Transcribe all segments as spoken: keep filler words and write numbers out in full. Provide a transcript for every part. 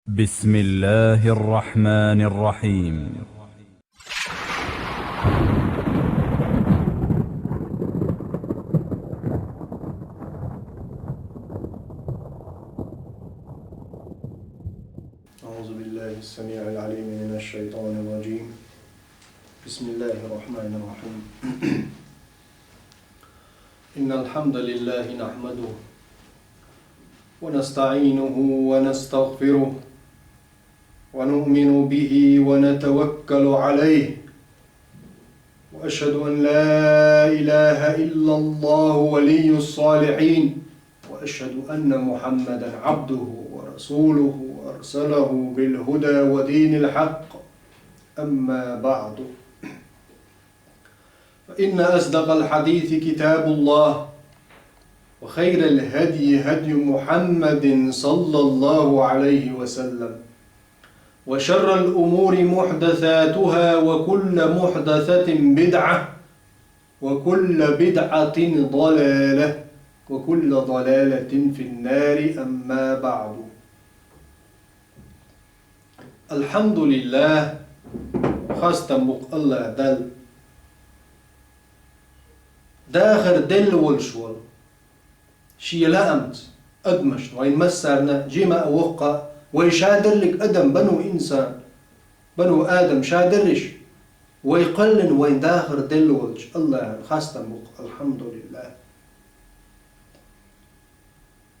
بسم الله الرحمن الرحيم. أعوذ بالله السميع العليم من الشيطان الرجيم. بسم الله الرحمن الرحيم. إن الحمد لله نحمده ونستعينه ونستغفره ونؤمن به ونتوكل عليه، وأشهد أن لا إله إلا الله ولي الصالحين، وأشهد أن محمدا عبده ورسوله أرسله بالهدى ودين الحق. أما بعد، فإن أصدق الحديث كتاب الله، وخير الهدي هدي محمد صلى الله عليه وسلم، وشر الأمور محدثاتها، وكل محدثة بدعة، وكل بدعة ضلالة، وكل ضلالة في النار. أما بعد. الحمد لله, хастам бу-кх АллахӀ Далла. Дахар делла волуш волу, шен лаамца адамашна, вайн массарна жима а, воккха а, вай шадерриг адам, бану инсан, бану Адам шадерриш, вай кхоьллина, вайн дахар делла волчу АллахӀана хастам бу-кх, алхьамдулиллахӀ.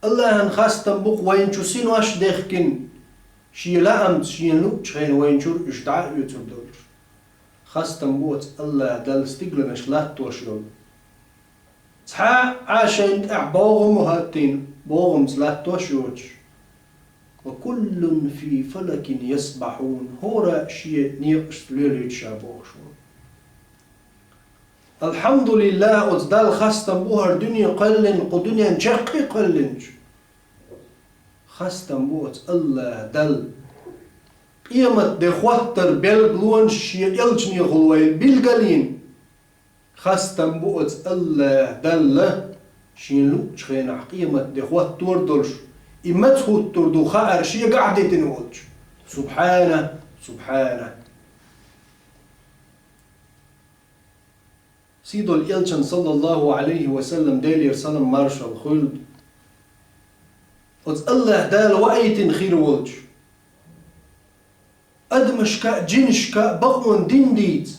АллахӀана хастам бу-кх вайн чу синош а дехкина, шен лаамца, шена луъучу хенахь вайн чуьра уьш дӀа а оьцур долуш. Хастам бу оцу АллахӀ Далла стигланаш латтош йолу. Цхьа а шайна тӀехь богӀам а хӀоттийна, богӀамца латтош а йоцуш. وكل في فلك يسبحون. ХӀора а шен некъашца лелийча ша бохуш волу. АлхьамдулиллахӀ, оцу Далла хастам бу хӀара дуьне кхоьллина, кху дуьнен чаккхе а кхоьллинчу. Хастам бу оцу АллахӀ Далла. Къемат де хӀоттар белгалонаш шен элчанехула вай билгалйина. Хастам бу оцу АллахӀ Далла, шен луъучу хенахь къемат де хӀоттор долуш, и маца хӀуттур ду хаар шегахь дитина волчу. Субхьана, субхьана. Сийдолу элчан, саллаллаху Ӏалайхи ва саллам, Делера салам маршалла хуьлда, оцу АллахӀ Дала ваийтина хир волчу адамашка а, жинашка а бакъонан дин дийца,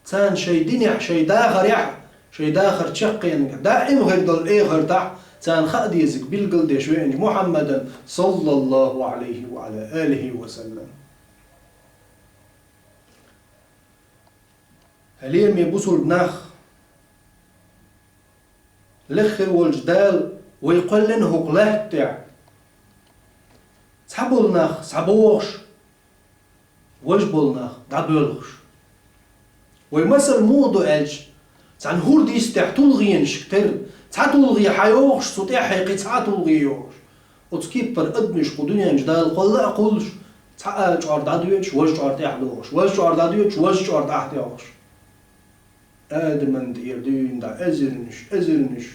царна шайн динехь, шайн дахарехь, шайн дахар чаккхенга даим хир долу эхартахь, царна хаа дезиг билгал деш веанчу Мухьаммадан, саллаллаху Ӏалайхи ва Ӏала алихи ва саллам. Хьалеме бусулба нах, леххир волчу Дала вай кхоьллина хӀокху лаьтта тӀехь. Цхьаболу нах схьабогӀуш, важа болу нах дӀабоьлхуш. Вай масал муха ду аьлча, цхьана хӀордан йистехь тулгӀенашка тера, цхьа тулгӀе хьан йогӀуш, цу тӀаьхье кхин цхьа а тулгӀе йогӀуш. Оцу киппара адамаш кху дуьнен чу Дала кхолла а кхуллуш, цхьа а чкъор дӀадоьдуш, важа чкъор тӀаьхьа догӀуш, важа чкъор дӀадоьдуш, важа чкъор тӀаьхьа догӀуш. Адаман тӀера дуьйна дӀа эзарнаш, эзарнаш,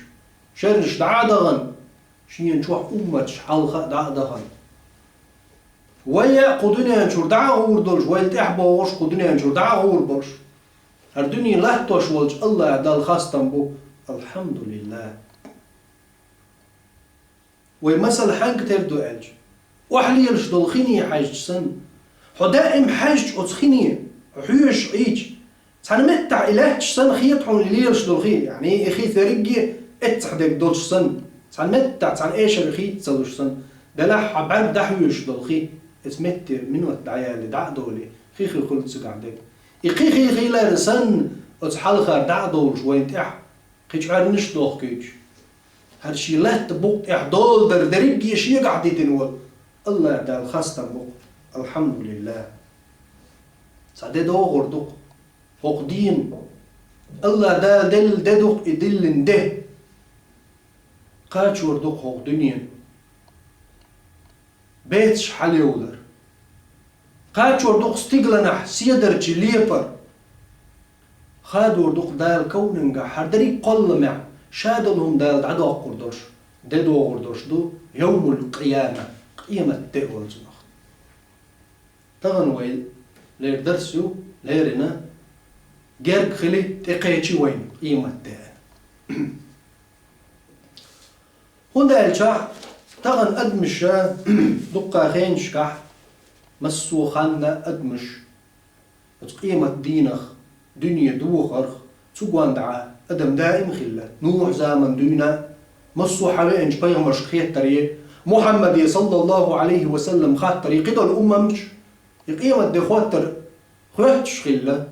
шераш дӀа а дахана, шена чохь умматаш хьалха а дӀа а дахана. Вай а кху дуьнен чуьра дӀа а гӀур долуш, вайна тӀаьхьа богӀуш кху дуьнен чуьра дӀа а гӀур болуш. ХӀара дуьне латтош волчу АллахӀ Далла хастам бу, алхьамдулиллахӀ. Вай масал хьаьнга тера ду аьлча, охьа лелаш долу хине хьаьжча санна, хьо даим хьаьжча оцу хине, хьо хьоьжуш Ӏийча, цхьана меттахь и лаьтташ санна хета хьуна лелаш долу хи, яъни и хи дерриге эццахь дерг долуш санна, цхьана меттахь цхьана эшар хийца ца луш санна, делахь хьан бӀаьрг дӀахьоьжуш долу хи, эца метте минот дӀаяьлли, дӀа а долий, хи-хи хуьлу цигахь дерг. И кхин хи хилар санна, оцу хьалхара дӀа а долуш вайна тӀехь, кхин чкъоьрнаш а дохкуьйтуш. ХӀара шен лаьтта букъа тӀехь доладар дерриге шегахь дитина волу АллахӀ Далла хастам бу-кх, алхьамдулиллахӀ. Цхьа де догӀур ду-кх хӀокху дийнан. АллахӀ Дала делла де ду-кх и диллина де. Кхачор ду-кх хӀокху дуьненан бецаш хьалайовлар. Кхачор ду-кх стигланахь седарчий лепар. Хадор ду-кх Дала ковнангахь хӀара дерриг кхолламехь, ша долу хӀума Дала дӀадоккхур долуш, де догӀур долуш ду, йовмул-къияма, къемат де олу цунах. Тахана вай леррина дарс ю, леррина герга хила тӀекхечи вайна къематде. ХӀунда аьлча тахана адамаш дуккха хенашкахь массо а ханна адамаш оцу къематдийнах, дуьне дохарх, цу гондӀа адам даим хилла. Нухь заман дуьйна массо а хьавеанчу пайхамаршка хеттаре, Мухьаммаде, саллаллаху Ӏалайхи ва саллам, хаттаре, кхидолу уммамча и къематде хоттар хоьттуш хилла.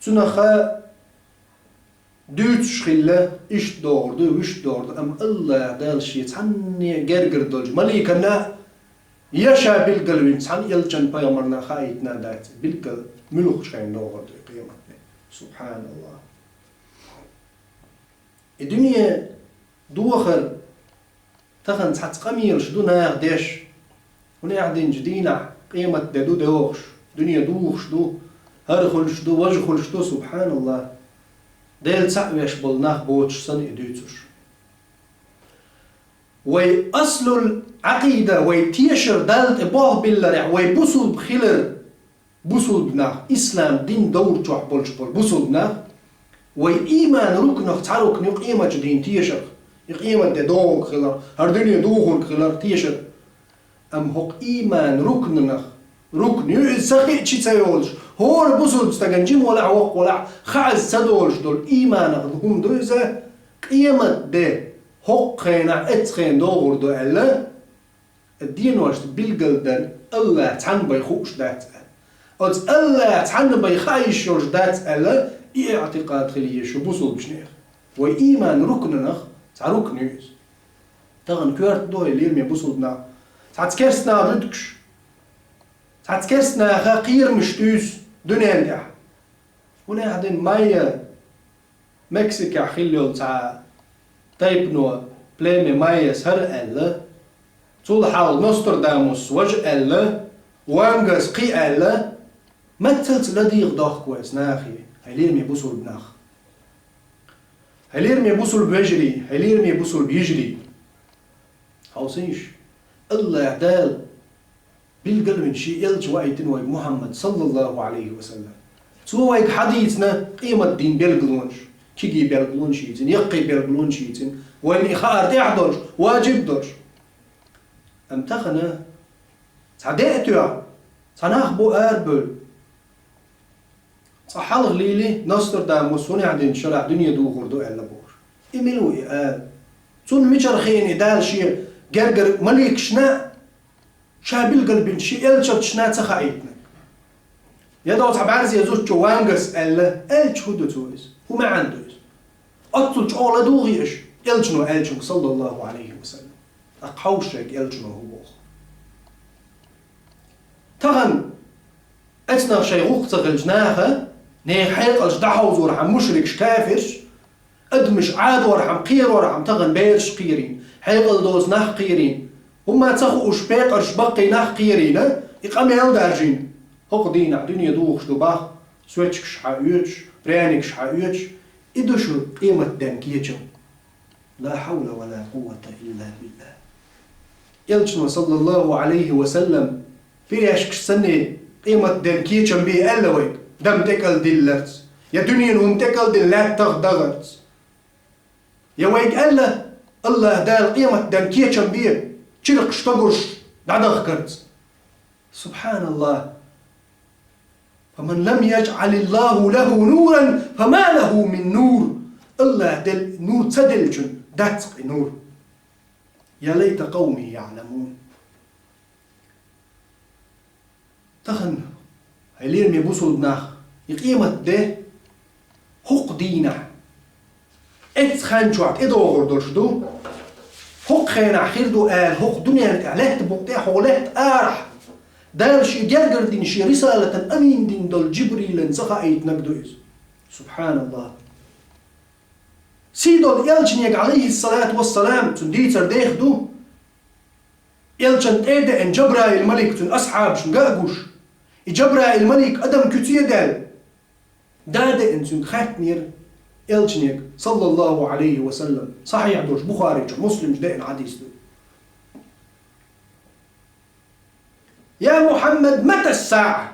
Цунах дуьйцуш хилла, иштта догӀур ду, вуьшта догӀур ду, амма АллахӀ Дала Шен цхьанне гергара долчу маликана я Ша билгалвина цхьана элчан пайхамарна хаийтина дац, билггал муьлхачу хенахь догӀур ду и къематде. СубхьаналлахӀ! И дуьне дохар тахана цхьацца къамелаш ду наха деш. ХӀунда аьлча динчу дийнахь къематде ду дохуш, дуьне духуш ду, хӀара хуьлуш ду, важа хуьлуш ду, субхьаналлахӀ. Дела цхьаъ веш болу нах боцуш санна и дуьйцуш. Вай аслул Ӏакъида, вай тешар Далла тӀе болх билларехь, вай бусулба хилар, бусулба нах, ислам дин довр чохь болуш болу бусулба нах, вай ийман рукнах цхьа рукн ю къематчу дийна тешарх, и къематде догӀург хиларх, хӀара дуьне духург хиларх тешар. Амма хӀокху ийман рукнанах рукн ю иза, ца хиъча ца йолуш, хӀора бусулба стагана, жима валахь, воккха валахь, хаа ца долуш долу ийманах хӀума ду иза, къематде, хӀокху хенахь, эццу хенахь догӀур ду аьлла, Деношца билгалдан АллахӀ цхьанна бен хууш дац аьлла. Оцу АллахӀ цхьанна бен хаа йиш йолуш дац аьлла, и иӀтикъад хила еза шу бусулбачу нехан. Вай ийман рукнанах цхьа рукн ю иза. Тахана коьрта ду хӀай лераме бусулба нах. Цхьацца керстанал руьтуш, цхьацца керстанаха кхерамаш туьйсу дуьнен тӀехь. ХӀунда аьлча дин майя Мексикехь хилла йолу цхьа тайпано, племя майяс хӀара аьлла, цул хьалха Нострадамус важа аьлла, Вангас кхин аьлла, матталц ладийгӀа дохку вайца нахе, хӀай лераме бусулба нах. ХӀай лераме бусулба вежарий, хӀай лераме бусулба йижарий. Хьовсийша, АллахӀ Дала билгалвина шен элча ваийтина вайга Мухьаммад, саллаллаху Ӏалайхи ва саллам. Цо вайга хьадийцина къематдийнан билгалонаш, кегий билгалонаш йийцина, яккхий билгалонаш йийцина, вайна и хаар тӀехь долуш, важиб долуш. Амма тахана цхьа де а тоьхна, цхьа нах бу арабевлла. Цкъа хьалха лийли, Нострадамус хӀун аьлла динчу шарахь дуьне духур ду аьлла бохуш. И мила ву и ала? Цунна мичара хиъна и Дала шен гергара маликашна, ша билгалбинчу шен элчанашна ца хаийтинарг? Я дов цхьа бӀаьрзе зудчо Вангас аьлла, аьлча хӀун ду цо иза? ХӀун маьӀна ду иза? Оццул чӀогӀа ладугӀий аша элчано аьллачуьнга, саллаллаху Ӏалайхи ва саллам? ТӀаккха хьовша шайга элчано хӀун боху. Тахана эцнах шайн гӀуллакх ца хилча наха, нехан хьекъалш дӀахьовзорхьама мушрикаш, кафирш, адамаш Ӏадорхьама, кхерорхьама тахана бераш кхерийна, хьекъал доцу нах кхерийна, хӀумма ца хууш пекъарш баккхий нах кхерийна, и къамел а даржийна. ХӀокху дийнахь дуьне духуш ду бах, соьчкаш хьаоьцуш, пряникаш хьаоьцуш, и ду шу къематден кечам. Ла хьавла ва ла къуввата илла биллахӀ. Элчано, саллаллаху Ӏалайхи ва саллам, пиряшкаш санна къематден кечам бе аьлла вайга, дам тӀекӀалдилларца, я дуьненан хӀума тӀекӀалдина лаьттах дахарца. Я вайга аьлла, АллахӀ Дала къематден кечам бе, чиркхаш, тӀогӀарш дӀадахкарца. СубхьаналлахӀ! فمن لم يجعل الله له نورا فما له من نور. АллахӀ дел-, нур ца деллачун дац-кх и нур. يا ليت قومي يعلمون. Тахана, хӀай лераме бусулба нах, и къематде хӀокху дийнахь, эццу хан чохь тӀедогӀур долуш ду. ХӀокху хенахь хир ду аьлла, хӀокху дуьненна тӀехь, лаьтта букъа тӀехь, хӀокху лаьтта арахь, Дала шен гергара дина, шен рисалатан амин дина долу Джибрилан ца хаийтинарг ду иза. СубхьаналлахӀ! Сий долу элчанега, Ӏалайхиссалату вассалам, цунна дийцар деха ду. Элчан тӀе а деана Джабраил малик цуьнан асхьабашна ган а гуш, и Джабраил малик адам куьце а даьлла, да а деана цуьнга хаьттинера элчанега, саллаллаху Ӏалайхи ва саллам, сахьихь долуш, Бухари чу, Муслим чу деана хьадис ду. يا محمد، متى الساعة؟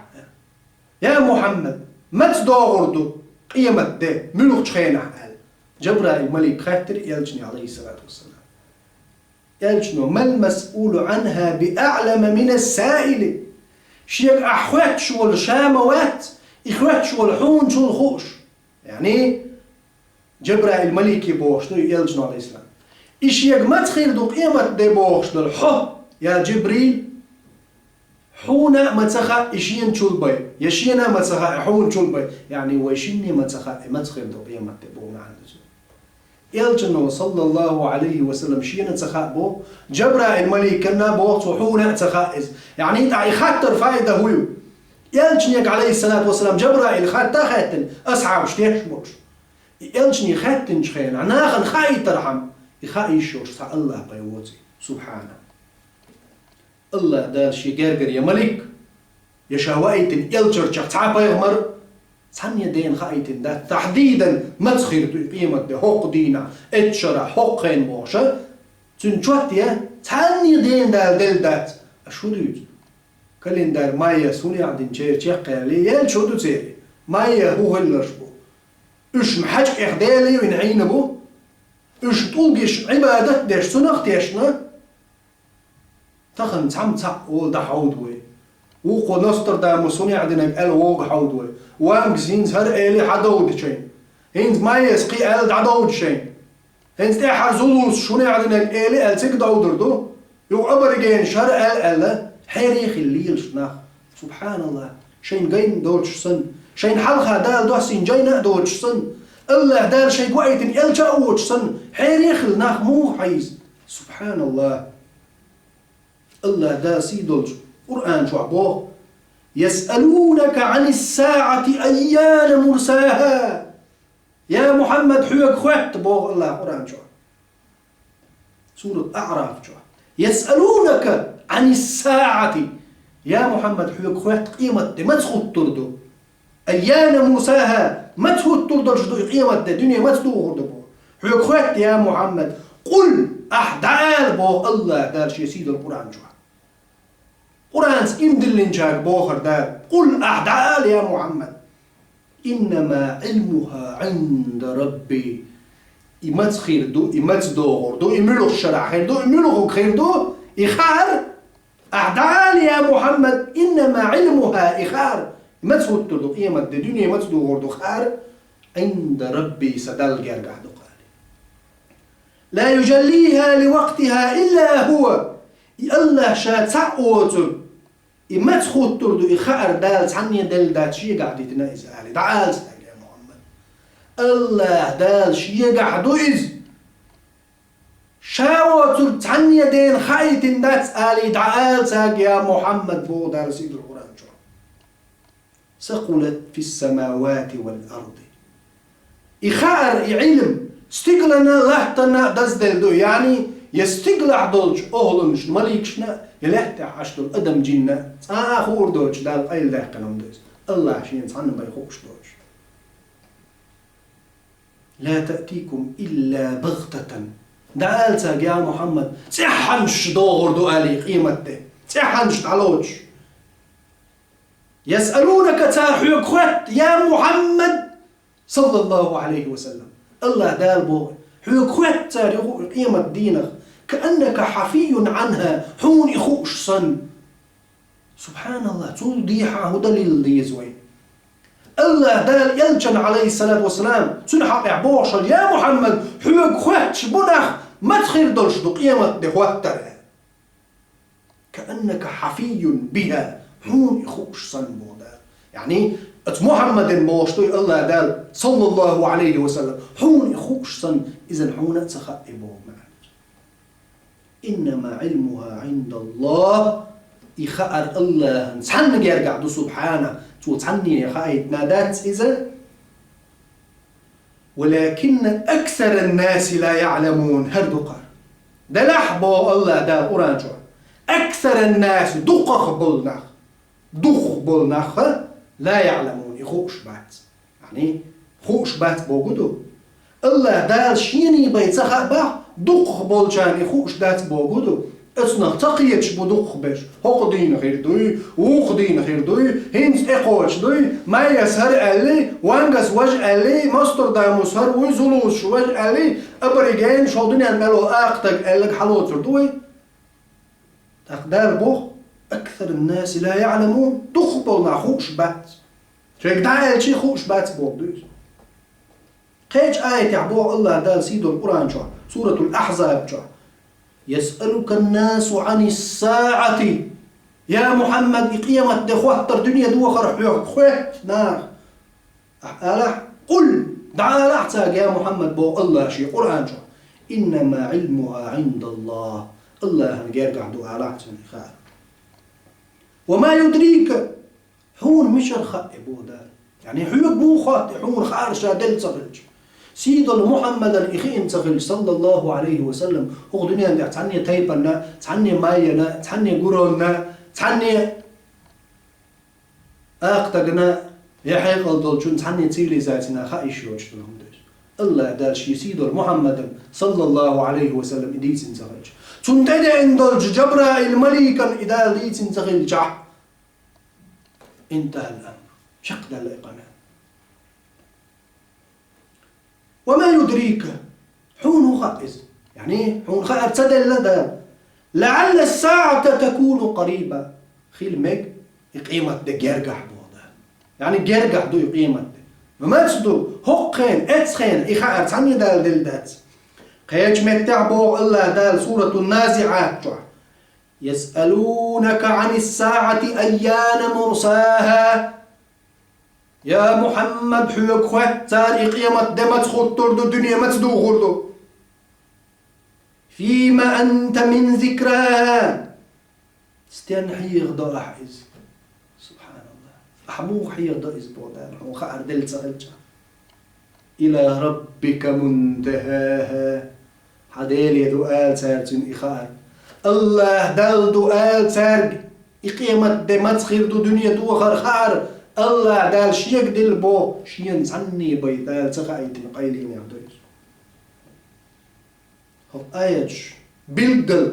Я Мухьаммад, маца догӀур ду къематде, муьлхачу хенахь аьлла? Джабраил-малик хаьттира элчане, алейхиссалату вассалам. Элчано: «ما المسؤول عنها بأعلم من السائل». Шега ахь хоьттуш волу ша ма вац, и хоьттуш волу хьуначул хууш. Яъни, Джабраил-малике бохуш ду и элчано, алейхиссалам. И шега маца хир ду къематде бохуш долу хьо, я Джибрил? Хьуна а ма ца хаьа и шеначул бен, я шена а ма ца хаьа и хьуначул бен, яъни вай шинна а ма ца хаьа и маца хир ду къематде боху маьӀна ду цуьнан. Элчано, саллаллаху алейхи ва саллам, шена а ца хаьа боху, Джабраил-маликана а боху цо, хьуна а ца хаьа иза. Яъни тӀаккха и хаттар фаида хӀун ю? Элчане, алейхиссалату вассалам, Джабраил хатта а хаьттина, асхьабаш тешаш болуш. И элчане хаьттинчу хенахь, нахана хаийтархьама, и хаа йиш йолуш цхьа АллахӀ бен воций, субхьана. АллахӀ Дала шен гергара я малик, я ша ваийтина элчанашах цхьа пайхамар, цхьанне а дена хаийтина дац, тахьдидан, маца хир ду и къематде, хӀокху дийнахь, эццу шарахь, хӀокху хенахь бохуш а, цуьнан чот я цхьанне а дена Дала делла дац. Аш хӀун дуьйцу? Календарь майяс хӀун яхь дина, чер чекхъяьллий, яьлча хӀун ду церан? Майя хӀун хилларш бу? Уьш ма хьаьжкӀех Дела вина Ӏийна бу? Уьш тӀулгаш Ӏибадат деш, цунах тешна? Тахана цхьамма цхьаъ олу дӀахьовду вай. Вукхо Нострадамус хӀун яхь динарг аьлла вогу хьовду вай. Вангс хӀинца хӀара эли хьадовду шайна. ХӀинца майяс кхин аьлла дӀадовду шайна. ХӀинца тӀаьххьара зулус шуна яхь динарг эли аьлла цига довдур ду. Юха аборигенаш хӀара аьлла аьлла, хьере хилла лелаш нах. СубхьаналлахӀ, шайна гайна доцуш санна, шайна хьалха Дала доссийна жайна а доцуш санна, АллахӀ Дала шайга ваийтина элча а воцуш санна, хьере хилла нах муха хьийза? СубхьаналлахӀ. АллахӀ Дала сий долчу Къуръан чохь боху: «يسألونك عن الساعة أيان مرساها». Я Мухьаммад, хьоьга хоьтту, боху АллахӀ Къуръан чохь. Сурат АӀраф чохь: «يسألونك عن الساعة». Я Мухьаммад, хьоьга хоьтту къематде маца хӀуттур ду. «أيان مرساها», маца хӀуттур долуш ду и къематде, дуьне маца духур ду боху. Хьоьга хоьтту, я Мухьаммад, «قل», ахь дӀаала, боху АллахӀ Дала шен сий долу Къуръан чохь. Къуръанца иман диллинчаьрга бохура Дала: «قل», ахь дӀаала, я Мухьаммад: «إنما علمها عند ربي». И маца хир ду, и маца догӀур ду, и муьлхачу шарахь хир ду, и муьлхарг хир ду, и хаар, ахь дӀаала, я Мухьаммад: «إنما علمها», и хаар, и маца хӀуттур ду къематде, дуьне маца духур ду хаар, «عند ربي», сан Далла гергахь ду-кх, ала. «لا يجليها لوقتها إلا هو». И АллахӀ ша цхьаъ воцург, и маца хӀуттур ду, и хаар Дала цхьанне делла дац, шегахь дитина иза, ала. ДӀаала цаьрга, я Мухьаммад. АллахӀ Дала шегахь ду иза. Ша воцург цхьанне дена хаийтина дац, ала, дӀаала цаьрга, я Мухьаммад, боху Дала сий долу Къуръан чохь. «ثقلت في السماوات والأرض». И хаар, и Ӏилм стигалана, латтана а дазделла ду, яъни, я стигалахь долчу охӀланашна, маликашна, я лаьттахь Ӏаш долу адам-джинна, цкъа а хуур доцуш, Дала къайладаьккхина хӀума ду иза. АллахӀ шена цхьанна бен хууш доцуш. «لا تأتيكم إلا بغتة». ДӀаала цаьрга, я Мухьаммад, цӀеххьана догӀур ду, ала, къематде. ЦӀеххьана дӀалоцуш. «يسألونك», цара хьоьга хоьтту, я Мухьаммад, саллаллаху алейхи ва саллам. АллахӀ Дала боху: хьоьга хоьтту цара юха къематан дийнах, «كأنك حفي عنها», хьуна и хууш санна. СубхьаналлахӀ, цул дехьа хӀун далил деза вай? АллахӀ Дала элчанна, алейхиссалату вассалам, цуьнан хьакъехь бохуш хилла: «Я Мухьаммад, хьоьга хоьттуш бу нах, маца хир долуш ду къематде хӀоттар». «كأنك حفي بها», хьуна и хууш санна, боху Дала. Яъни, оцу Мухьаммадана бохуш ду АллахӀ Дала, саллаллаху алейхи ва саллам, хьуна и хууш санна, иза хьуна а ца хаьа, боху маьӀна. «إنما علمها عند الله», и хаар АллахӀан цхьанна гергахь ду, субхьана, цо цхьанне хаийтина дац иза. «ولكن أكثر الناس لا يعلمون», хӀара ду-кх хӀара. Делахь, боху АллахӀ Дала Къуръан чохь: «أكثر الناس», дукхах болу нах, дукхах болу нах, «لا يعلمون», и хууш бац. Яъни, хууш бац боху ду. АллахӀ Дала шена бен ца хаьа боху, дукхах болчарна и хууш дац боху ду. Оцунах ца кхеташ бу дукхахберш. ХӀокху дийнахь хир дуй, вукху дийнахь хир дуй, хӀинца тӀекхочуш дуй, Майяс хӀара аьлли, Вангас важа аьлли, Нострадамус хӀара вуй, Зулусаш важа аьлли, аборигенаш, хӀокху дуьненна мел волу акхатаг аьлларг хьалоцур ду вай? ТӀаккха Дала боху: «Аксарун-наси ла яъламун», дукхахболу нах хууш бац. Шайга дӀа аьлча а хууш бац боху дуьйцу. Кхечу аятехь боху АллахӀ Дала сийдолу Къуръан чохь, Суратул Ахьзаб чохь: «Ясъалукан-насу Ӏанис-саӀати». Я Мухьаммад, и къемат де хоттар, дуьне дохар хьоьга хоьтту наха. Ахьа алахь, къул, дӀа алахь цаьрга, я Мухьаммад, боху АллахӀа шен Къуръан чохь: «Иннама Ӏилмуха Ӏиндаллахь». АллахӀан гергахь ду алахь цунна и хаар. «Ва ма юдрика», хьуна мичара хаьа и, боху Дала. Яъни хьоьга муха хотту и, хьуна хаар ша делла ца хилча? Сийдолу Мухьаммадана и хиъна ца хилча, саллаллаху Ӏалайхи ва саллам, хӀокху дуьнен тӀехь цхьанне тайпанна, цхьанне майяна, цхьанне гуронна, цхьанне акхатагана, я хьекъал долчун цхьанне цивилизацина хаа йиш йоцуш долу хӀума ду иза. АллахӀ Дала шен сийдолу Мухьаммадана, саллаллаху Ӏалайхи ва саллам, и дийцина ца хилча. Цунна тӀедеана долчу Джабраил маликана и Дала дийцина ца хилчахь, интахьал амр. Чекхдаьлла и къамел. «Ва ма юдрика», хьуна хӀун хаьа иза? Яъни, хьуна хаар ца делла Дала. «ЛаӀалла ас-саӀата такуну къариба». Хила мега и къемат де гергахь, боху Дала. Яъни, гергахь ду и къемат де. Ва маца ду, хӀокху хенахь, эцу хенахь и хаар цхьанне Дала делла дац. Кхечу меттехь боху АллахӀ Дала Суратун-НазиӀат чохь: «Ясъалунака Ӏанис-саӀати айяна мурсаха». Я Мухьаммад, хьоьга хоьтту цара, и къемат де маца хӀуттур ду, дуьне маца духур ду? «Фима анта мин зикраха». Стенна хьехадо ахьа иза? СубхьаналлахӀ. Ахьа муха хьехадо иза, боху Дала, хьуна хаар делла ца хилча? «Ила раббика мунтахаха». Хьан Деле ду ала цара цуьнан и хаар. АллахӀ Далла ду ала цаьрга и къемат де маца хир ду, дуьне дохар хаар. АллахӀ Дала шега делла боху, шена цхьанне бен Дала ца хаийтина къайленех ду иза. ХӀокху аяташ билггал,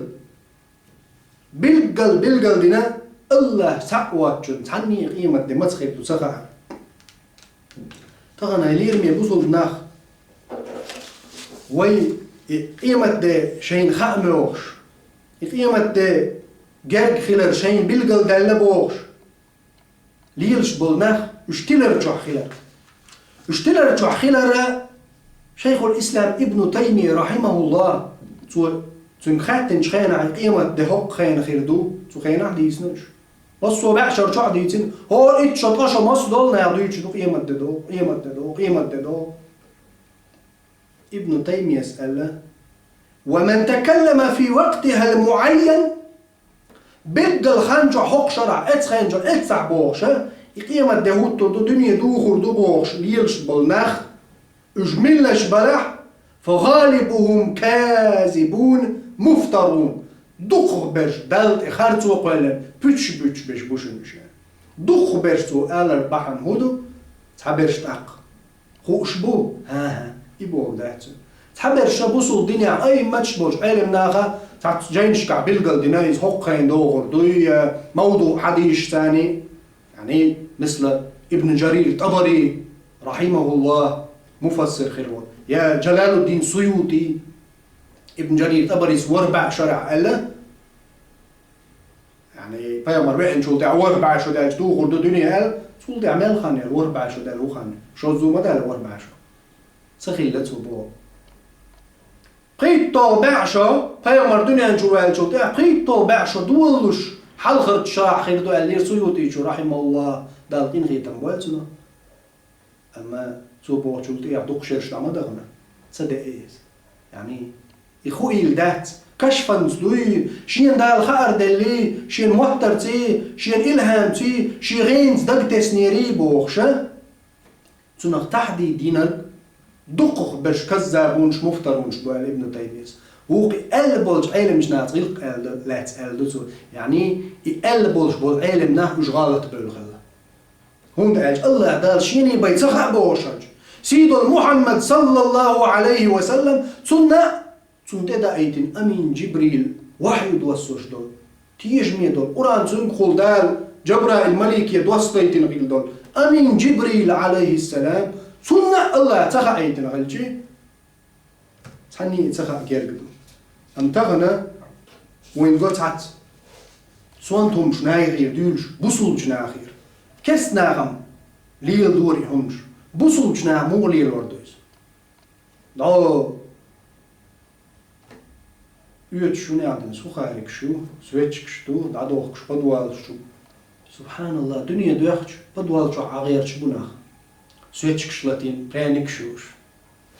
билггал, билггал дина, АллахӀ схьа а воцчунна цхьанне къемат де маца хир ду ца хаьа. Тахана, хьоме лераме бусулба нах, вай и къемат де шайна хаа моьхуш, и къемат де герга хилар шайна билггал даьлла бохуш, лелаш болу нах уьш тилар чохь хилар. Уьш тилар чохь хилара Шайхул-Ислам Ибну Таймия, рахьимахуллахӀ, цо, цуьнга хаьттинчу хенахь, и къемат де хӀокху хенахь хир ду, цу хенахь дийцина уьш. Массо а бӀешар чохь дийцина, хӀора итт шо, ткъа шо массо а долу наха дуьйцуш ду къемат де догӀу, къемат де догӀу, къемат де догӀу. Ибну Таймияс аьлла: «Ва ман такаллама фи вакътихал муайян». Билггал хан чохь, хӀокху шарахь, эцу хен чохь, эццахь бохуш, и къемат де хӀуттур ду, дуьне духур ду бохуш лелаш болу нах, уьш миллаш балахь, фа гӀалибухум казибун муфтарун. Дукхахберш Далла тӀе харцо кхоьллина, пуьчаш буьттуш берш бу шуна уьш. Дукхахберш цо алар бахьана хӀун ду? Цхьаберш тӀаккха хууш бу? ХӀан-хӀа, и боху дац цуьнан. Цхьаберш ша бусул динехь аймачаш болчу Ӏелам наха цхьацца жайнашкахь билггал дина, иза хӀокху хенахь догӀур дуй, я мавду хьадийш царний, яъни, мисла, Ибн Жарир ТӀабари, рахьимахуллахӀ, муфассир хир ву, я Джалалуддин Суюти, Ибн Жарир ТӀабарис ворхӀ бӀе шарахь аьлла, яъни, пайхамар веанчул тӀаьхьа ворхӀ бӀе шо даьлча духур ду дуьне аьлла, цул тӀаьхьа мел хан яра ворхӀ бӀе шо даьлла ву хан? Шозза ма даьлла ворхӀ бӀе шо. Ца хилла цо боху. ПхийтталгӀа бӀе шо, пайхамар дуьнен чу ваьллачул тӀаьхьа пхийтталгӀа бӀе шо долалуш, хьалхарчу шарахь хир ду аьллера Суютичо, рахьимахуллахӀ, Дала къинхетам бойла цунах. Амма цо бохучул тӀехь дукха шераш дӀа ма дахана. Ца деа иза. Яъни, и хуийла дац. Кашфанца дуй, шена Дала хаар деллий, шена моттарций, шена илхьамций, шен гӀенца дагатеснерий бохуша, цунах тахьдид йинарг дукхахберш каззабунаш, муфтарунаш бу аьлла Ибн Таймияс. Вукху и аьлла болчу Ӏеламчу нахаца гӀиллакх аьлла ду, лаьцна аьлла ду цо. Яъни, и аьлла болуш болу Ӏелам нах уьш гӀалат бевлла хилла. ХӀунда аьлча АллахӀ Дала шена бен ца хаьа бохуш хилча, сийдолу Мухьаммад, саллаллаху Ӏалайхи ва саллам, цунна, цунна тӀедаийтина амин Джибрил, вахью доссош долу, тешаме долу Къуръан, цуьнгахула Дала Джабраил малике доссадайтина хилла долу амин Джибрил, алейхиссалам, цунна а АллахӀа ца хаийтина хилча, цхьанне а ца хаа герга ду. Амма тахана вайна го цхьацца сонта хӀумнаш нахера дуьйлуш, бусулбачу нахера. Керста нахам леладора и хӀумнаш. Бусулбачу наха муха лелор ду иза? ДӀо оьцуш шу, нехь дина сухарикаш ю, свечкаш ду, дӀадохкуш подвалаш чу. СубхьаналлахӀ, дуьне доьхча, подвал чохь Ӏа гӀерташ бу нах. Свечкаш латийна, пряникаш юуш.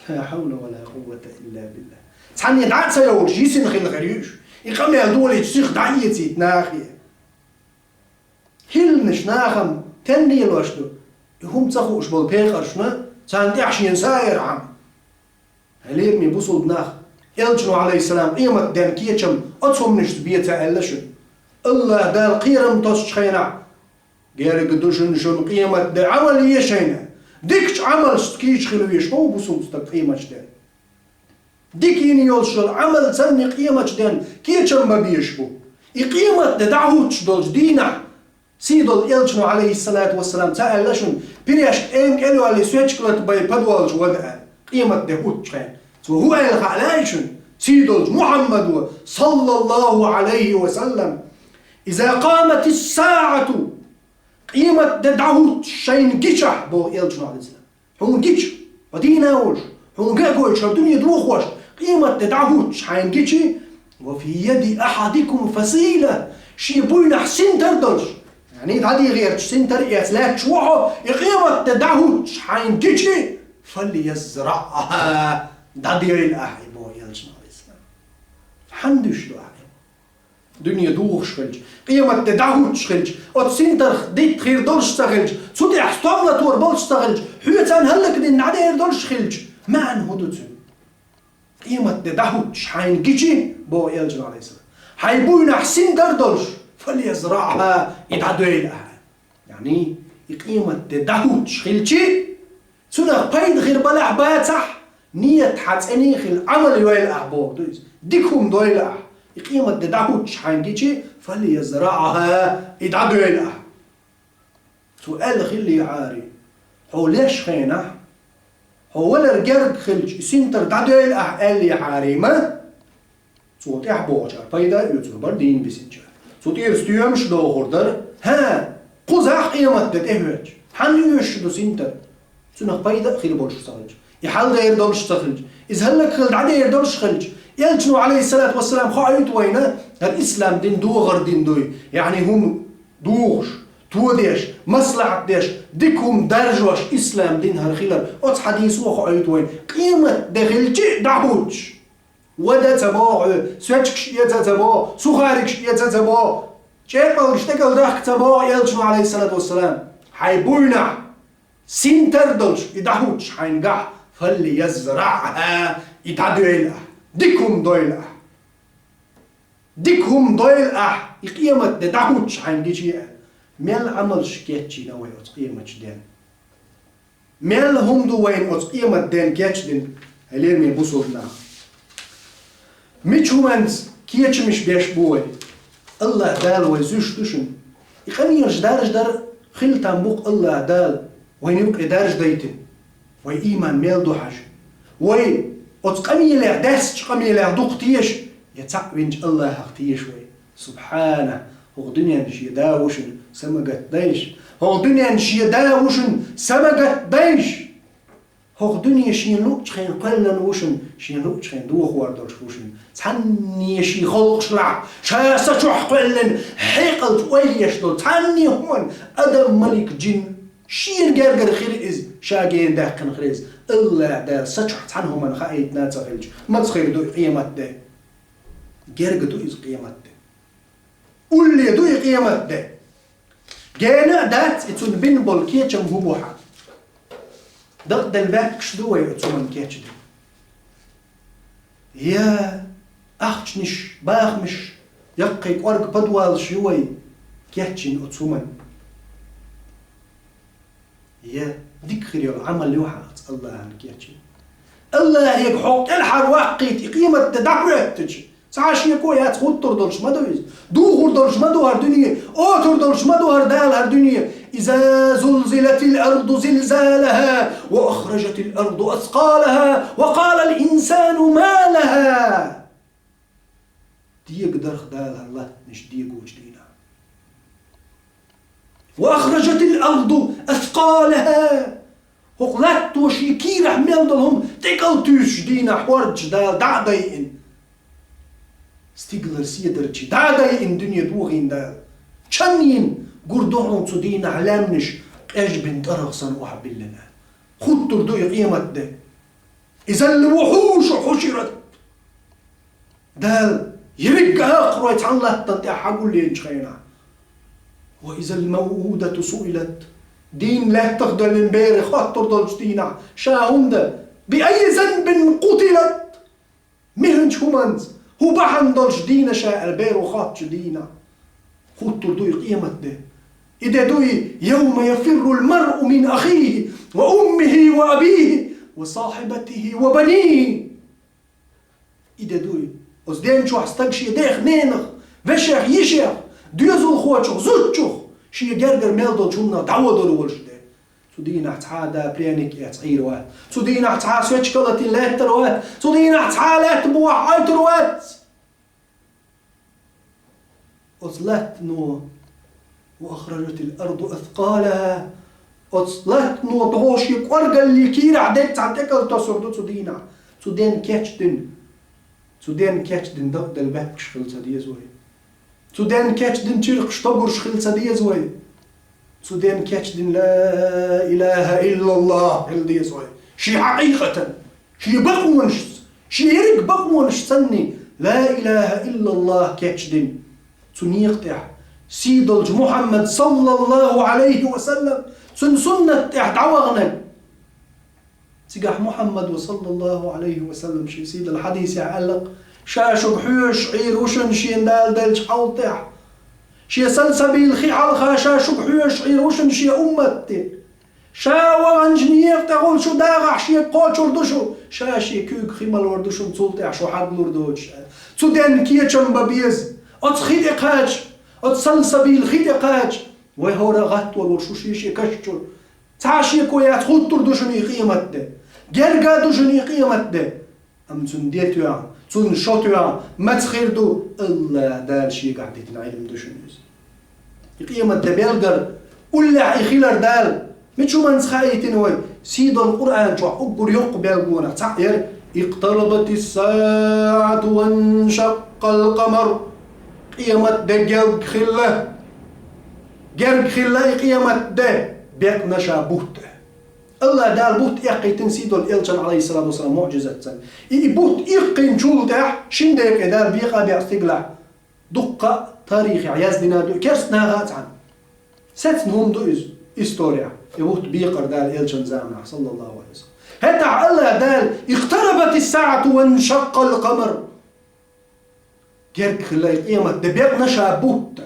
Ла хьавла ва ла къуввата илла биллахӀ. Цхьанне дӀа а ца йовлуш, йисина хила хир ю уьш. И къамел долийча, сиха дӀаэцийта нахе. Хилланаш нахам тен лелош ду? И хӀума ца хууш болу пекъаршна, царна тӀехь шена са а ярхьама. Хьай лераме бусулба нах, Элчано, алейхиссалам, къематден кечам оцу хӀуманашца бе ца аьлла шуна. АллахӀ Дала кхерам тосучу хенахь, герга ду шуна, шуна къематде Ӏамал е шайна. Дикачу Ӏамалшца кийча хила веш ма ву бусулба стаг къематден. Дика йина йолуш йолу Ӏамал санна къематден кечам бан безаш бу. И къематде дӀахӀуттуш долчу дийнахь, сий долу Элчано, алейхиссалату вассалам, ца аьлла шуна, пирашка эм кӀел йоллий, свечка лата бай подвалчу вада аьлла, къематде хӀуттучу хенахь. Цо хӀун аьлла хаа лаьий шуна? Сий долчу Мухьаммадо, саллаллаху алейхи ва саллам: «Иза къаматис саӀату», къематде дӀахӀуттуш шайна гичахь, боху Элчано, алейхиссалам. Хьуна гича, хьо дийна а волуш, хьуна ган а гойтуш, хӀара дуьне дохош, къематде дӀахӀуттуш хьайна гичи, «ва фи яди ахьадикум фасила», шен буйнахь синтар долуш, яъни дӀадийгӀерчу синтар эца лаьтташ ву хьо, и къематде дӀахӀуттуш хьайна гичи, «фальязраъхьа», дӀадойла ахьа и, боху Элчано, алейхиссалам. Хьанна дуьйш ду ахьа? Дуьне духуш хилча, къематде дӀахӀуттуш хилча, оцу синтарх дитта хир долуш ца хилча, цу тӀехь стом латор болуш ца хилча, хьоьца хӀаллакдина дӀадер долуш хилча, маьӀна хӀун ду цуьнан? Къематде дӀахӀуттуш хьайна гичи, боху Элчано, алейхиссалам, хьайн буйнахь синтар долуш, «фальязраъхьа», и дӀадойла ахьа. Яъни, и къематде дӀахӀуттуш хилчи, цунах пайда хир балахь бацахь, нийят хьан цӀена хила, Ӏамал йойла ахьа, боху ду иза. Дика хӀума дойла ахьа. И къематде дӀахӀуттуш хьайна гичи, «фальязраъхьа», и дӀадойла ахьа. Цо аьлла хиллехьарий, хьо леш хенахь, хьо валар герга хилча, и синтар дӀадойла ахьа аьллехьарий ма, цо тӀаьхьа бохучара пайда а оьцур бара дийна бисинчара. Цу тӀера стоьмаш а дохур дара. ХӀа, кхузахь къематде тӀехӀоьттуш, хьанна оьшуш ду синтар? Цунах пайда а хир болуш ца хилча, и хьалдер долуш ца хилча, иза хӀаллакьхила дӀадер долуш хилча, Элчано, алейхиссалату вассалам, хоуьйту вайна, хӀара ислам дин догӀар дин дуй, яъни хӀума духуш, тодеш, маслахьат деш, дика хӀума даржош ислам дин хӀара хилар. Оцу хьадисо хоуьйту вайна, къематде хилчи а дӀахӀуттуш, вада ца боху, свечкаш эца ца боху, сухарикаш эца ца боху, чӀепалгаш тӀекӀал дахка ца боху Элчано, алейхиссалату вассалам, хьайн буйнахь синтар долуш и дӀахӀуттуш хьайна гахь, «фальязраъхьа», и дӀадойла ахьа. Дика хӀума дойла ахьа. Дика хӀума дойла ахьа, и къематде дӀахӀуттуш хьайна гичи аьлла. Мел Ӏамалш кечйина вай оцу къематден? Мел хӀума ду вайна оцу къематден кечдина, хьай лераме бусулба нах? Мича хӀуманца кечамаш беш бу вай? АллахӀ Дала вай зуьйш ду шуна. И къамелаш даржадар хила там бу-кх АллахӀ Дала вайна юкъе даржадайтина. Вай ийман мел ду хьажа? Вай оцу къамелех, даьссачу къамелех дукха теша, я цхьаъ винчу АллахӀах теша вай? Субхьана, хӀокху дуьненна шен да ву шуна са ма гатдайша. ХӀокху дуьненна шен да ву шуна са ма гатдайша. ХӀокху дуьне шен луъучу хенахь кхоьллина ву шуна, шен луъучу хенахь дохор долуш ву шуна. Цхьанне шен халкъашлахь, ша са чохь кхоьллина, хьекъалца ойла еш долу цхьанне хӀуманна адам, малик, джин шена гергара хир иза, ша гена даьккхина хир иза. АллахӀ Дала са чохь цхьана хӀуманна хаийтина ца хилча, маца хир ду и къематде? Герга ду иза къематде. Улле ду и къематде. Гена а дац и цунна бина болу кечам хӀун бу хьан. Дакъаделла баьхкаш ду вай оцу хӀуманна кечдина? Я ахчанаш, бахамаш, яккхий кӀорга подвалаш ю вай кечйина оцу хӀуманна? Я дика хир йолу Ӏамал ю хьан оцу АллахӀана кечйина? АллахӀе хьо кӀелхьарваккхийта и къематде дӀахӀоьттича, Цхьа шеко яц, хуттур долуш ма ду иза. Духур долуш ма ду хӀара дуьне, отур долуш ма ду хӀара Дала хӀара дуьне. إذا زلزلت الأرض زلزالها وأخرجت الأرض أثقالها وقال الإنسان ما لها. Дегадарх Дала хӀара латтанаш дегочу дийнахь. وأخرجت الأرض أثقالها. ХӀокху латто шен кийрахь мел долу хӀума тӀекӀал туьйсучу дийнахь хӀордаш Дала дӀа а дайина. Стигалара седарчий дӀа а дайина дуьне дохийна Дала. Чан йина гур ду хьуна цу дийнахь лаьмнаш къежбина тӀаргӀа санна охьабиллина. Хуттур ду и къематде. إذا الوحوش حشرت. Дала ерриг а акхарой цхьана латтана тӀехь хьагулъеначу хенахь. وإذا الموءودة سئلت. Дийнна лаьттах доьллина бере хоттур долчу дийнахь, ша хӀунда, بأي ذنب قتلت. Миханчу хӀуманца, хӀун бахьана долуш дийна ша аьлла беро хоттучу дийнахь. Хуттур ду и къематде. И де ду и, يوم يفر المرء من أخيه وأمه وأبيه وصاحبته وبنيه. И де дуй. Оцу ден чохь стаг шен дех, ненах, вешех, йишех, доьзалхочух, зудчух, шен гергара мел долчу хӀуманах дӀаводор волуш де. Цу дийнахь цхьа а да пряник эцна Ӏийр вац. Цу дийнахь цхьа а свечка латийна лаьттар вац. Цу дийнахь цхьа а лаьтта бохьа Ӏойтур вац. Оцу латтано, وأخرجت الأرض أثقالها. Оцу латтано догӀу шен кӀоргалле кийрахь дерг цхьа тӀекӀал тосур ду цу дийнахь. Цу ден кечдина. Цу ден кечдина дакъаделла баьпкаш хила ца деза вай. Цу ден кечдина чиркхаш тогурш хила ца деза вай. Цу ден кечдина ла илаха иллаллах хила деза вай. Шен хьакъикъатан, шен бакъонашца, шен ерриг бакъонаш санний, ла илаха иллаллах кечдина. Цу некъа тӀехь сий долчу Мухьаммад саллаллаху Ӏалайхи ва саллам, цуьнан суннат тӀехь дӀаваханарг. Цигахь Мухьаммад ва саллаллаху Ӏалайхи ва саллам шен сий долу хьадисехь аьлла-кх: «Ша шуьга хьоьжуш Ӏийр ву шуна шена Дала деллачу хьал тӀехь. Шен салсабийла хи хьалха ша шуьга хьоьжуш Ӏийр ву шуна шен умматте. Ша ваханчу некъа тӀехула шу дагӀахь шега кхочур ду шу, ша шен куьйга хи малор ду шуна, цул тӀехь шу хьаглур доцуш», аьлла. Цу ден кечам бан беза. Оцу хи тӀе кхача, оцу салсабийла хи тӀе кхача, вай хӀора а гӀаттор ву шу шен-шен каш чуьра. Цхьа а шеко яц, хуттур ду шуна и къематде. Герга а ду шуна и къематде. Амма цунна де тоьхна, цунна шо тоьхна, маца хир ду, АллахӀ Дала шегахь дитина Ӏилма ду шуна иза. И къематде белгар, уллехь и хилар Дала мича хӀуманца хаийтина вай? Сий долу Къуръан чохь уггар йоккха белгалонах цхьаъ яра: «اقتربت الساعة وانشق القمر». Къематде герга хилла. Герга хилла и къематде, бекъна ша бутт. АллахӀ Дала бутт эккхийтина сий долу элчан, Ӏалайхиссалату вассалам, муӀжизатца. И, и бутт иккхинчул тӀаьхьа шина декъе Дала бекъа а бекъна стигалахь дуккха а тарихехь яздина ду, керста наха а цхьаьна. Сецна хӀума ду иза история. И бутт бекъар Дала элчан заманахь, саллаллаху Ӏалайхи ва саллам. ХӀетахь АллахӀ Дала: «اقتربت الساعة وانشق القمر». Герга хилла и къематде, бекъна ша бутт.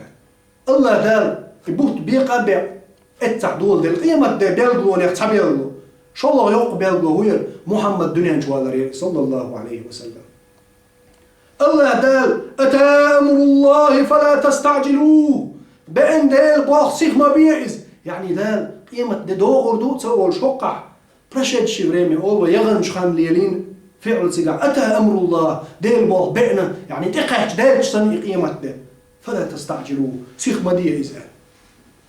АллахӀ Дала и бутт бекъа а бекъна, эццахь доладелла къематде белгалонех цхьа белгало. ШолгӀа йоккха белгало хӀун яра? Мухьаммад дуьнен чу валар яра, саллаллаху Ӏалайхи ва саллам. АллахӀ Дала: «أتى أمر الله فلا تستعجلوه». Беана Делан болх, сиха ма бе иза. Яъни Дала къематде догӀур ду а ца олуш хӀокхахь, прошедшее время олу вай, яханчу хан лелийна фиӀл цигахь. «أتى أمر الله», Делан болх беана, яъни тӀекхаьчча даьлча санна и къематде. «فلا تستعجلوه», сиха ма де иза аьлла.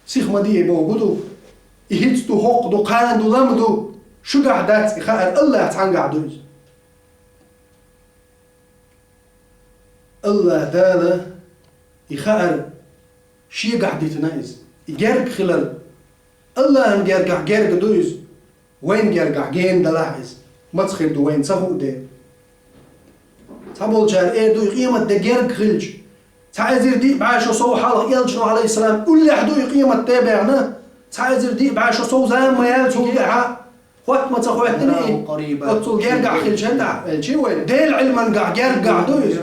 Сиха ма де бохург хӀун ду? И хӀинца ду, хӀокху ду, кхана ду, лама ду, шуьгахь дац и хаар, АллахӀ цхьаьнгахь ду иза. АллахӀ Дала и хаар шегахь дитина иза. И герга хилар, АллахӀан гергахь герга ду иза, вайн гергахь гена далахь иза. Маца хир ду вайна ца хуу де. Цхьаболчара эр ду, и къематде герга хилча, цхьа эзар диъ бӀе шо сов хьалха элчано, Ӏалайхиссалам, уллехь ду и къематде баьхна, цхьа эзар диъ бӀе шо сов зама ма яьлла цул тӀаьхьа, хотта ма ца хоьттина и, оццул гергахь хилча хӀетахь, аьлчи вай, Делан Ӏилмангахь гергахь ду иза,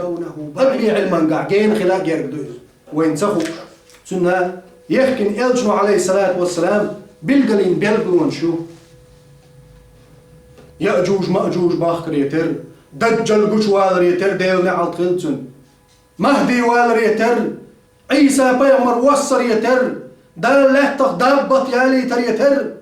адамийн Ӏилмангахь гена хила герга ду иза. Вайна ца хууш. Цуьнан ехкина элчано, Ӏалайхиссалату вассалам, билгалйина белгалонаш ю. Яъжуж-Маъжуж бахкаре терра, Даджал гучуваларе терра, Делан неӀалт хилла цуьнан. Махьди валаре терра, Ӏийса пайхамар воссаре терра, Дала лаьттах даббат ялийтаре терра.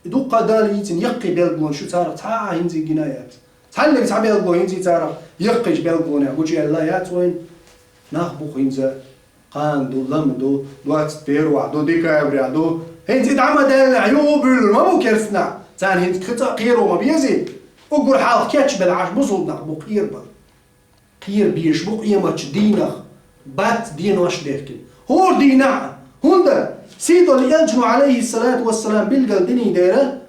И дуккха Дала йийцина яккхий белгалонаш ю, царах цхьа а хӀинца гина яц. Цхьаннега цхьа белгало хӀинца царах яккхийча белгалонех гучаяьлла яц вайна. Нах бу хӀинца, кхана ду, лама ду, двадцать первого ду, декабря ду. ХӀинца и дӀа ма даьллехь, юха буьйлур ма бу керста нах. Царна хӀинца кхин цкъа кхеро ма безий. Уггар хьалха кечбелла Ӏаш бусулба нах бу кхерабелла. Кхера безаш бу къематчу дийнах, бац денош дехкина. ХӀора дийнахь а, хӀунда сийдолу элчано, Ӏалайхиссалату вассалам, билгал динийн дера,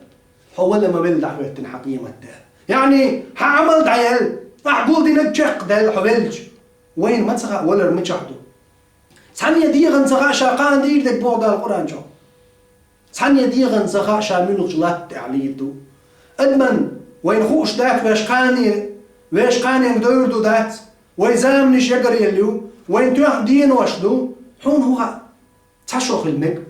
хьо вала ма велла дӀахӀоьттина хьан къемат де. Яъни, хьан Ӏамал дӀаяьлла, ахь гулдинарг чекхдаьлла хьо велча, вайна ма ца хаьа валар мичахь ду. Цхьанне дегӀан ца хаьа ша кхана дийр дерг боху Дала Къуръан чохь. Цхьанне дегӀан ца хаьа ша муьлхачу латта тӀехь лийр ду. Адаман вайна хууш дац веш кхане, веш кханенга девр ду дац, вай заманаш ягаръелла ю, вайна тоьхна денош ду, хьуна хӀун хаьа? Цхьа шо хила мега.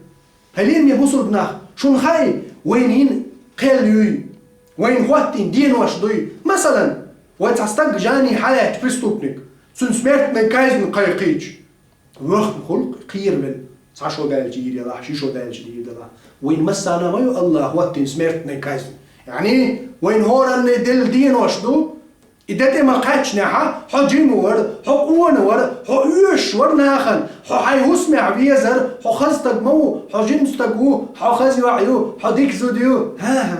Хьалийна бусулба нах, шуна хаьий, вайна йина кхел юй, вайна хӀоттийна денош дуй. Масалан, вай цхьа стаг жанни хьалаьттачу преступник, цуьнан смертный казнь кхайкхийча, вахна хуьлу кхеравелла, цхьа шо даьлча йийр ялахь, ши шо даьлча дийр далахь. Вайна массарна ма ю Аллах хӀоттийна смертный казнь. Яъни, вайна хӀоранна делла денош ду, и де тӀе ма кхаьчнехьа, хьо жима вара, хьо къона вара, хьо оьшуш вара нахана, хьо хьайн хӀусамехь везара, хьо хаза стаг ма ву, хьо жима стаг ву, хьо хаза йоӀ ю, хьо дика зуда ю. ХӀан-хӀа.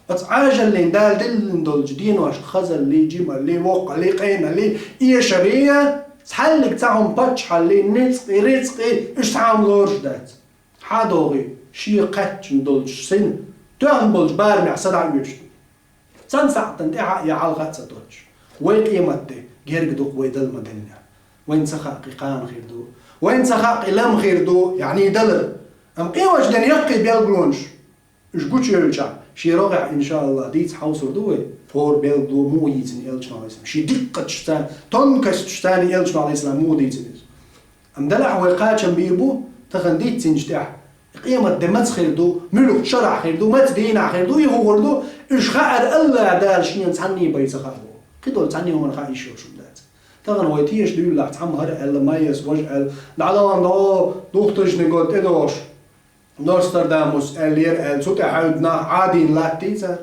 Оцу Ӏажаллин Дала диллина долчу деношка хазаллий, жималлий, воккхаллий, къеналлий, эшарий, цхьаьллиг цхьа хӀума паччахьаллий, ницкъий, рицкъий, уьш цхьа хӀума лоруш дац. Хьан догӀий, шен кхаьчна долчу сина, тоьхна болчу барамехь са дӀа а оьшу. Цхьана сахьтана тӀаьхьа а я хьалха а ца тоттуш. Вай къемат де герга ду-кх вай дала ма-деллинехь. Вайна ца хаьа кхин кхана хир ду. Вайна ца хаьа кхин лама хир ду, яъни далар. Амма къематден яккхий белгалонаш. Уьш гучуевлчахь, шен рогӀехь, иншааллах, дийца хьовсур ду вай, хӀора белгало муха йийцина элчано, Ӏалайхиссалам. Шен диккхачуьнца, тонкосташца элчано, Ӏалайхиссалам, муха дийцина иза. Амма делахь вай кхачам бийр бу, тахана дийцинчу тӀехь, къемат де маца хир ду, муьлхачу шарахь хир ду, маца дийнахь хир ду, и хӀун хир ду, уьш хаар Аллах Дала шена цхьанне бен ца хаьа боху. Кхидолу цхьанне хӀуманна хаа йиш йолуш хӀума дац. Тахана вай теша дуьйлалахь, цхьамма хӀара аьлла, Майяс важа аьлла, дӀадахана дӀо, двухтысячный год тӀедогӀуш. Нострадамус аьллера аьлла, цу тӀе хьаьвда нах Ӏадийна латтий цара?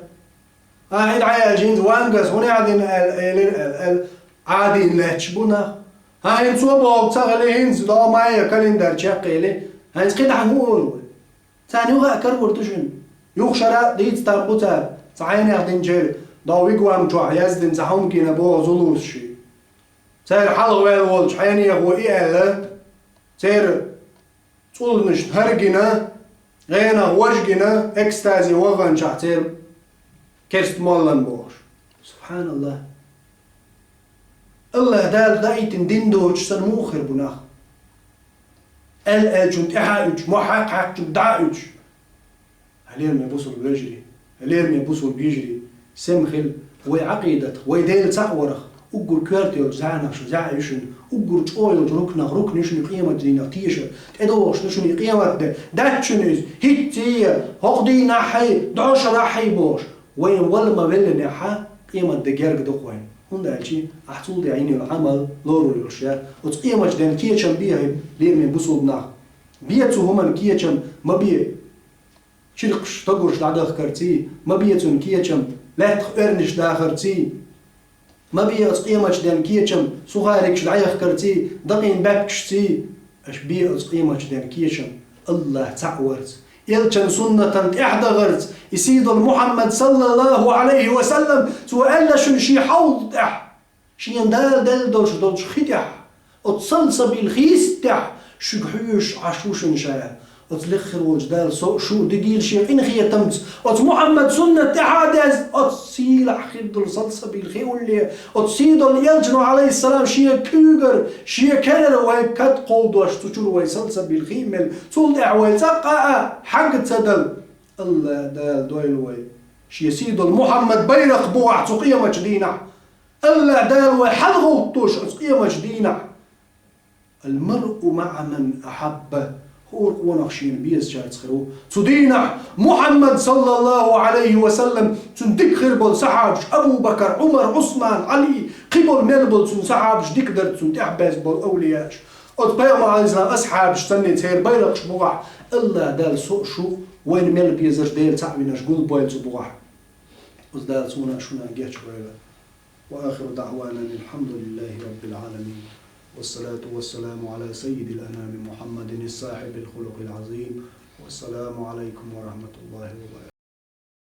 ХӀан, хӀинца хьан аьлча, хӀинца вангас хӀун яхьдина аьлла, элира аьлла, аьлла, Ӏадийна лаьтташ бу нах. ХӀан, хӀинца цо боху ца хили, хӀинца дӀо майя календарь чекхъели, хӀинца кхидӀа хӀун олу вай? Царна юха а карор ду шуна. Юха шара а дийца там бу цара, цхьа хьенех динчеран, дӀо вигвам чохь яздина цхьа хӀума гина боху зулусаший. Церан хьалха ваьлла волчу хьенехо и аьлла, церан цӀулнаш хӀара гина, гӀенах важа гина, экстазе ваханчохь церан керста моллан бохуш. Субханаллах! Аллах Дала даийтина дин доцуш санна муха хир бу нах? Аьлла аьллачунна тӀаьхьа а уьдуш, мохь хьаькхчунна дӀа а уьдуш. Хьалера ме бусулба вежарий, хьалера ме бусулба йижарий, сема хила, вай Ӏакъидатах, вай Дела цхьаъ варах, уггар коьрта йолчу зӀаьнах шу зӀаьа ю шуна, уггар чӀогӀа йолчу рукнах рукна ю шуна и къематдийнах тешар, тӀедогӀуш ду шуна и къематде, дац шуна иза, хӀинцций, хӀокху дийнахьий, дӀошарахьий бохуш, вайна вала ма веллинехьа, къематде герга ду-кх вайна. ХӀунда аьлча ахь цул тӀаьхьа йина йолу Ӏамал лорур йолуш яц. Оцу къематден кечам бе хьайн, лераме бусулба нах. Бе цу хӀуманна кечам, ма бе. Чиркхаш, тагурш дӀадахкарций, ма бе цунна кечам, лаьттах оьрнаш дахарций, ма бе оцу къематден кечам, сухарикаш дӀаяхкарций, дакъийна баьпкашций, аша бе оцу къематден кечам, Аллах цхьаъ варца, элчан суннатан тӀаьхьа дахарца, и сийдолу Мухьаммад, саллаллаху Ӏалайхи ва саллам, цо аьлла шуна шен хьовда тӀехь. Шена Дала делла долуш долчу хи тӀехь, оцу салсабил хийста тӀехь шуьга хьоьжуш Ӏаш ву шуна ша. Оцу лекха хир волчу Дала со а, шу а дигийла шен къинхетамца, оцу Мухьаммад суннат тӀехь а деза, оцу сийлахь хир долу салсабил хи улле, оцу сийдолу элчано, Ӏалайхиссалам, шен куьйгара, шен керара вай кад кховдош, цу чуьра вай салсабил хи а мелла, цул тӀаьхьа вай цӀаккха а хьагга ца дала. Аллах Дала дойла вай шен сийдолу Мухьаммад байракх бухахь цу къематчу дийнахь. Аллах Дала вай хьалагӀовттош оцу къематчу дийнахь. Ал-маръу маӀа ман ахьабба. ХӀора къонах шена безачаьрца хир ву. Цу дийнахь Мухьаммад, саллаллаху Ӏалайхи ва саллам, цунна дика хир болу сахьабаш: Абу Бакар, Ӏумар, Ӏусман, Ӏали, кхин болу мел болу цуьнан сахьабаш, дика дара цунна тӀаьхьабаьзза болу авлияаш. Оцу пайхамаран, Ӏалайхиссалам, асхьабаш санна церан байракхаш бу боху, Аллах Дала со а, шу а вайна мел безарш, Дела цхьаъ винарш гулбойла цу боху. Оцу Дала суна а, шуна а гечбойла. وآخر دعوانا أن الحمد لله رب العالمين. والصلاة والسلام على سيد الأنام محمد صاحب الخلق العظيم. والسلام عليكم ورحمة الله وبركاته.